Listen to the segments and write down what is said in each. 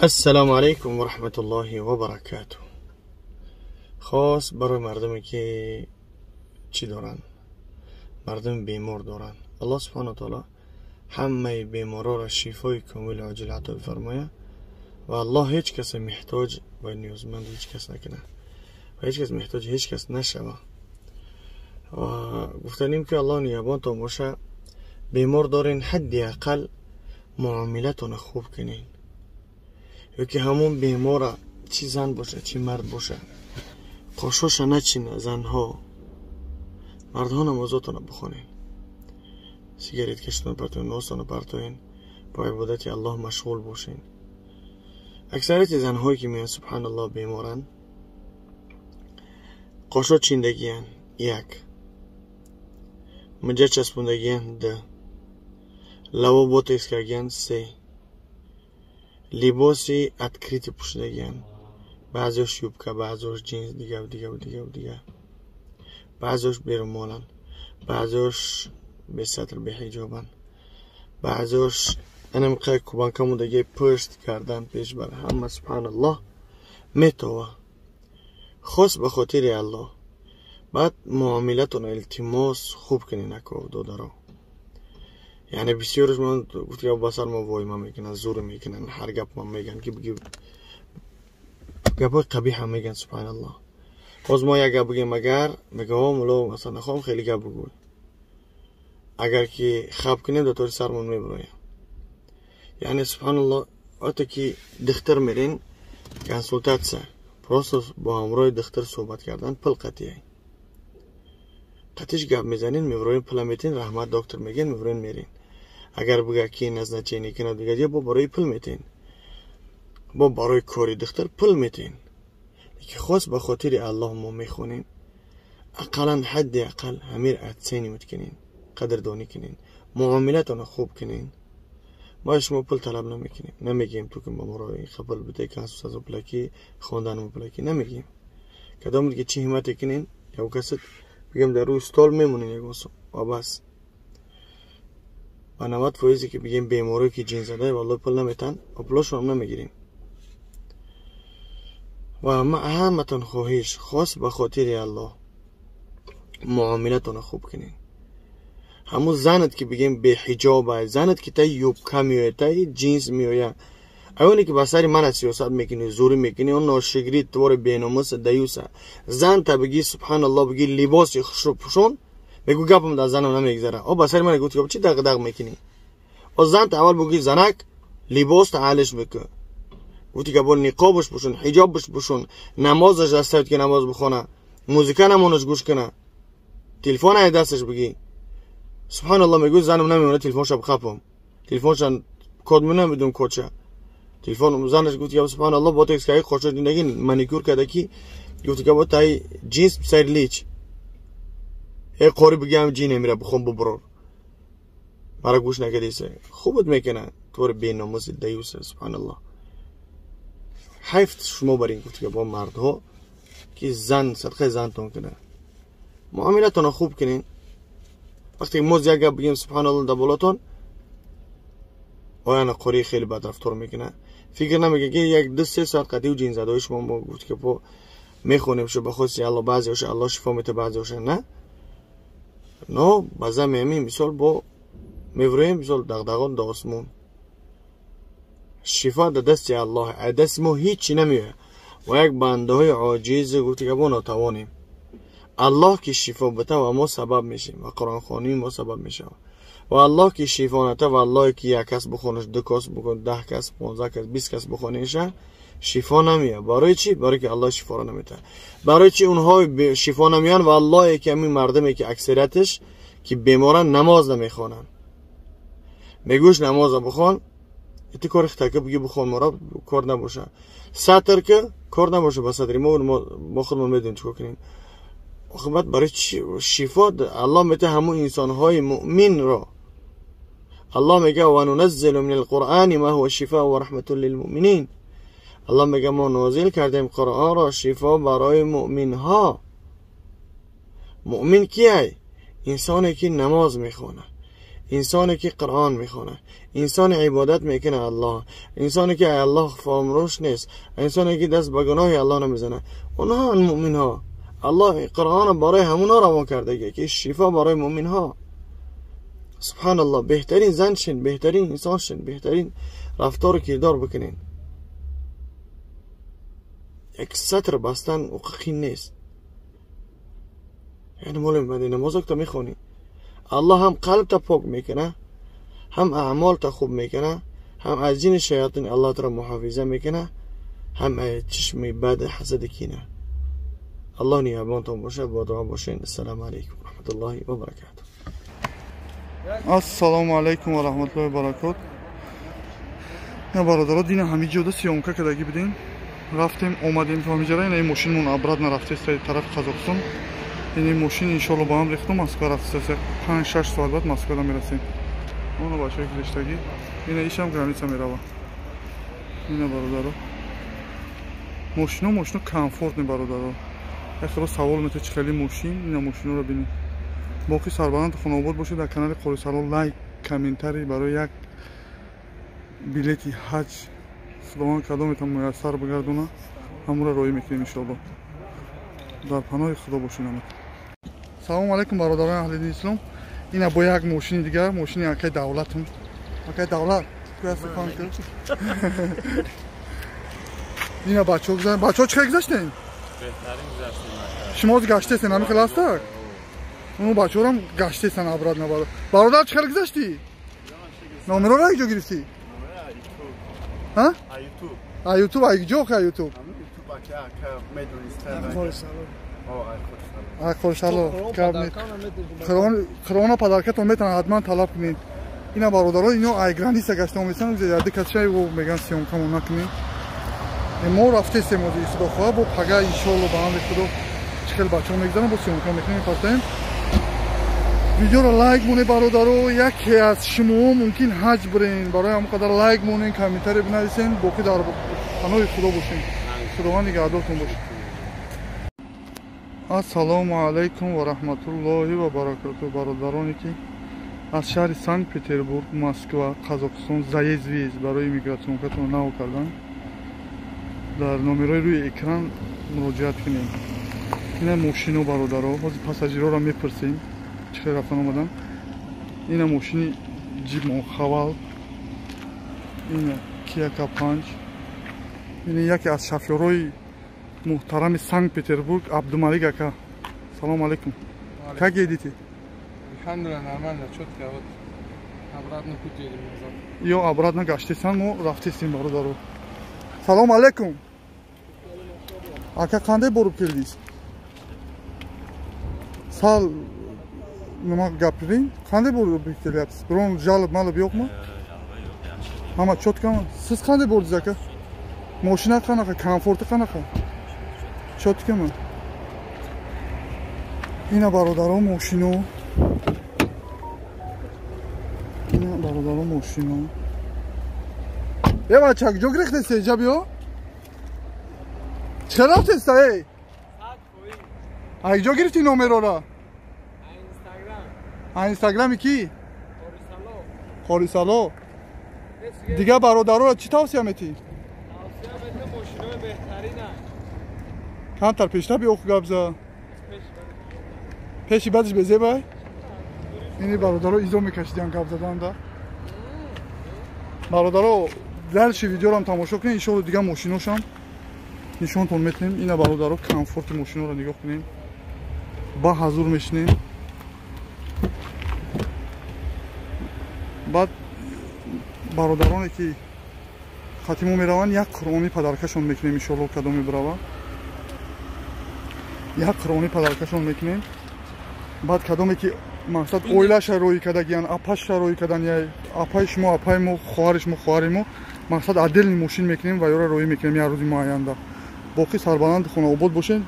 Ассалому алайкум ва раҳматуллоҳи ва баракатуҳ. Хос барои мардуме ки чӣ доранд, мардум бемор доранд. Аллоҳ субҳонаҳу ва таъоло ҳамаи беморора шифои комили оҷил ато бифармояд ва Аллоҳ ҳеҷ каса меҳтоҷ ва ниёзманд ҳеҷ кас накунад ва ҳеҷ кас меҳтоҷи ҳеҷ кас нашавад. Ва гуфтанем ки Аллоҳ нигаҳбонтон боша. Бемор дорен, ҳадди ақал муомилатонро хуб кунед, ё ки ҳамон бемора чӣ зан боша чӣ мард боша қошоша начина. Занҳо, мардҳо намозотонро бихонед, сигарет кашитон партоен, носонро партоен, бо ибодати Аллоҳ машғул бошед. Аксарияти занҳое ки меоянд, субҳаналлоҳ, беморанд, қошо чиндагиянд, як миҷа часпондагиянд, ду лаво ботекс кардагиянд, се либоси открытый пӯшидагиянд, баъзеош юбка, баъзеош ҷинс, дига дига дига дига, баъзеош берумоланд, баъзеош бесатр, беҳиҷобанд, баъзеош анамқа кубанка мондагии пушт кардан пеш бар ҳама. Субҳаналлоҳ, метова хос ба хотири Аллоҳ. Баъд муомилатонро илтимос хуб кунед, ако додаро. Яъне бисёрш ман гуфт ба сар мо войма мекунанд, зур мекунанд, ҳар гап ман мегӯянд ки биги гапҳои қабиҳам мегӯянд. Субҳаналлоҳ, боз мо як гап бигем, агар мега мулло масалан нахоҳам хеле гап бигӯй, агар ки хаб кунем дар тори сармон мебироям. Яъне субҳаналлоҳ, вақте ки духтар мерен консултатсия, просто бо ҳамроҳи духтар суҳбат кардан пул қатъия, қатиш гап мезанен, мебироен, пула метен, раҳмат доктор мегӯян, мебироен, мерен. Агар бига ки назначение кунад, бигӯяд, ё бо барои пул метен, бо барои кори духтар пул метен. Лекин хос ба хотири Аллоҳ мо мехонем, ақаллан ҳадди ақал ҳамир оценивать кунен, қадрдонӣ кунен, муомилатонро хуб кунен. Мо аз шумо пул талаб намекунем, намегӯем ту ки ба моро пул биде, консултатсия пулакӣ, хонданмо пулакӣ намегӯем. Кадом диге чӣ ҳиммате кунен, як касат бигем дар рӯи стол мемонен ягон сум ва бас. Ба 90 фоизе ки бигем беморое ки ҷинзада, валлоҳ, пул наметан ва пулошонам намегирем. Ва ҳаматон хоҳиш, хос ба хотири Аллоҳ муомилатонро хуб кунед. Ҳамун занат ки бигем беҳиҷоба, занат ки таи юбка меояд, таи ҷинс меояд, аёне ки ба сари мана сиёсат мекунӣ, зӯрӣ мекунӣ, он ношигри твори беномуса даюса. Зан та бигӣ, субҳаналлоҳ, бигӣ либоси хушрӯ пӯшон, мегӯ гапам дар занам намегзара. О ба сари мана гуфти чӣ дағ мекунӣ? О зан та аввал бугӣ, занак, либос та алиш бикӯ. Гуфти гапо ниқобаш пӯшон, ҳиҷобаш пӯшон, намозаш дастаёд ки намоз бихона, музыка намонаш гӯш куна, телефон ай дасташ бигӣ. Субҳаналлоҳ, мегӯ занам намемона, телефонша бихапам, телефонша код намедум, кодша телефон занаш. Гуфт га, субҳаналлоҳ, ботекс каи, қошо динаги, маникюр карда ки гуфт га тай ҷинс сари лич э қори бигам ҷин эмира бихон бубурор, мара гӯш накардиса, хубат мекуна твори беномуси даюса. Субҳаналлоҳ, ҳайф шумо бар ин гуфт бо мардҳо ки зан садқаи зантон куна, муомилатонро хуб кунед. Вақте мо як гап бигем, субҳаналлоҳ, дар болотон ояна қории хеле бадрафтор мекунад, фикр намекунад ки як ду се соат қатъи ҷинзадаҳои шумо мо гуфт ки по мехонем шу ба хости Алло, баъзеоша Аллоҳ шифо мета, баъзеоша на. Но баъзан меҳамин мисол бо мевроем, мисол дағдағон да осмон. Шифо дар дасти Аллоҳ, аз дасти мо ҳичи намеояд. Мо як бандаҳои оҷиз, гуфти гапо, нотавонем. Аллоҳ ки шифо бита ва мо сабаб мешем ва қуръонхонии мо сабаб мешавад. Ва Аллоҳ ки шифо ната, ва Аллоҳе ки як кас бихонаш, ду кас бикун, 10 кас, 15 кас, 20 кас бихонеша, шифо намеяд. Барои чӣ? Барои ки Аллоҳ шифоро наметаҳад. Барои чӣ онҳо шифо намеянд? Ва Аллоҳе ки ҳамин мардуме ки аксарияташ ки беморанд, намоз намехонанд. Мегӯш намоза бихон, ити кори хитака биги бихон, мора кор набоша, сатр ки кор набоша, ба сатри мо худмон медонем чикор кунем. Оқибат барои чӣ шифо Аллоҳ мета ҳамун инсонҳои муъминро? Аллоҳ мега: ва нуназзилу мин алқуръани ма ҳува шифоу ва раҳматун лилмуъминин. Аллоҳ мега: мо нозил кардем Қуръонро шифо барои муъминҳо. Муъмин кияй? Инсоне ки намоз мехонад, انسانی که قرآن میخونه، انسان عبادت میکنه الله، انسانی که الله فراموش نیست، انسانی که دست به گناه الله نمیزنه، اونها مؤمن ها. الله قرآن برای همونا روان کرده که شفا برای مؤمن ها. سبحان الله، بهترین زن شین، بهترین انسان شین، بهترین رفتار و کردار بکنین. یک سطر بستن حقوقی نیست. یعنی مولم بندی نماز که میخونی، الله هم قلب تا پاک میکنه، هم اعمال تا خوب میکنه، هم از جن شیاطین الله ترا محافظه میکنه، هم از چشم بد حسد کینه. الله نگهبانتون باشه، با دعا باشین. السلام علیکم و رحمت الله و برکاته. السلام علیکم و رحمت الله و برکاته. برادرها دین همین جوده съёмка کردگی بودیم، رفتیم اومدیم تا همینجا. این ماشینمون обратно رفته طرف قزاقستان. این ماشین انشالله با هم ریختم مسکو رفته، 5-6 ساعت بعد مسکو میرسیم. اونو بچه‌ای که رشتگی اینا ایشم граница میروه. اینا برادرها ماشینو комфортный برادرها. اخر سوال میته چه خیلی ماشین، اینا ماشینو رو ببینید. باقی سربلند خانواد باشه. در کانال قاری سلال لایک комментарий برای یک билети ҳаҷ худованд кадометон муяссар бигардона, ҳамура роӣ мекунем иншоалло. Дар паноҳи худо бошед. Салому алайкум бародарони аҳли дини ислом. Ина бо як мошини дигар, мошини акай давлатум. Акай давлат куя сухан кун. Ина бачаҳо гузашт. Бачаҳо чӣ хел гузаштем? Беҳтарин гузаштем. Шумо гаштесен ҳамин хел ҳастак? Уну бачаҳорам гаштесен обратно. Бародар чӣ хел гузаштӣ? Номероро як ҷо гирифтӣ? Ҳа? А ютуб, а ҷо ха ютуб? Хоршало. Қуръона подаркатон метавонад, ҳатман талаб кунед. Ина бародаро, ино ай граница гашта омедсан, ду касшай меган съёмкамо накунед. Мо рафтесем ози худо хоҳа, бо пага иншоалло ба амри худо чӣ хел бачаҳо мегзарам, бо съёмка мекунем, мепартаем. Видеоро лайк монед бародаро, яке аз шумо мумкин ҳаҷ бирен, барои ҳамон қадар лайк монед, комментарий бинависен. Боқӣ дар паноҳи худо бошед. Худованд нигаҳдортон бошад. Ассалому алайкум ва раҳматуллоҳи ва баракату. Бародароне ки аз шаҳри Санкт-Петербург, Москва, Қазоқистон заезд выезд барои иммигратсионкатон нав кардан, дар номерҳои рӯи экран муроҷиат кунед. Ина мошино бародаро, ҳозир пассажирҳоро мепурсем чӣ хел рафтан омадан. Ина мошини Ҷип Хавал, ина Kia K5, ина яке аз шофёрҳои муҳтарами Санкт-Петербург Абдумалик ака. Салом алейкум. Как едете? Алҳамдулилла, нормально, чётко. Вот обратно путь едем назад. Ё обратно гаштесан, мо рафтесем бародаро. Салом алейкум. Ака қандай бориб келдиз? Сал nima gapiring? Qanday borib kelyapsiz? Biron жалоб malib yo'qmi? Hamma чётками? Siz qanday bordingiz aka? Mashina qanaqa? Komforti qanaqa? Чётками? Ина бародаро мошино. Ина бародаро мошино. Э бача, ҷо гирифтеси ҷа биё? Чӣ рафтеста эй? Ай ҷо гирифти номерора? А инстаграми ки? Хорисало. Дигар бародароро чӣ тавсия метиҳӣ? Тавсия метиҳам мошинои беҳтаринанд. Камтар пештар биё гап за. Пеши бадиш безебай? Ини бародаро изо мекашидиан гап заданда. Бародаро дальше видеорам тамошо кунед, иншоалло дигар мошиношам нишонтон метиҳем. Ина бародаро комфорти мошиноро нигоҳ кунед. Ба ҳазур мешинем. Баъд бародароне ки хатимо мераванд, як қуръони подаркашон мекунем иншоалло, кадоме бирава як қуръони подаркашон мекунем. Баъд кадоме ки мақсад оилаша роӣ кардагиян, апаша роӣ кардан, апаи шумо апаи мо, хоҳари шумо хоҳари мо, мақсад отдельный мошин мекунем ва ёро роӣ мекунем як рӯзи муайянда. Боқӣ сарбаланд хонаобод бошед.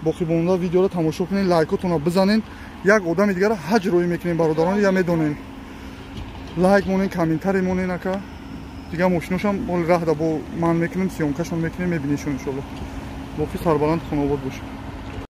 Боқӣ бомонда видеоро тамошо кунед, лайкотонро бизанед. Як одами дигара ҳаҷ роӣ мекунем бародарон, я медонем. Лайк монен, комментарий монен ака. Дигар мошиношам ҳоли раҳда бо ман мекунем, съёмкашон мекунем, мебинешон иншоалло. Боқӣ сарбаланд хонаобод бошед.